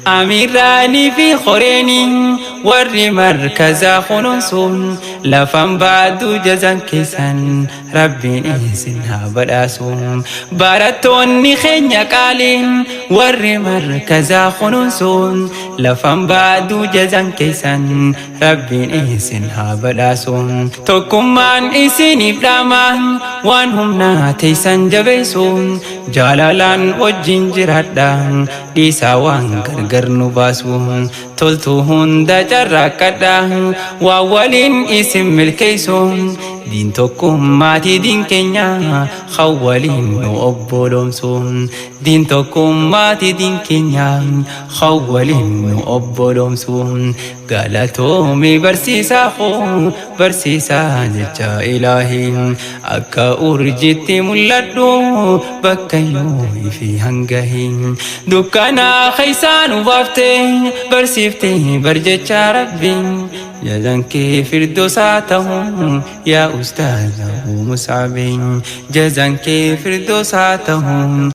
Amiiraanii fi horeenii warri markazaa kunuunsuun lafan baaduu jazan keessan Rabbiin isin haa badhaasu. Barattoonni keenya qaaliin warri markazaa kunuunsuun lafan baaduu jazan keessan Rabbiin isin haa badhaasu. Tokkummaan isiniif dhaama, waan humnaa teessan jabeessu, jaalalaan wajjin jiraadha, dhiisaa waan gargar nu baasu. Toltuu hunda carraaqqadha, waan waliin isin milkeessu. Diin tokkummaatii diin keenya kan waliin nu obboloomsu. Diin tokkummaatii diin keenya kan waliin nu obboloomsu. Galatoomii barsiisaa koo, barsiisaa jecha Ilaahii, akka urjitti mul'adhu bakka yoo fi hangahi. Dukkanaa keessaa nu baaftee barsiiftee barjecha Rabbiin, jazan kee firdoosaa ta'u yaa ustaaza Musaabiin, jazan kee firdoosaa ta'u.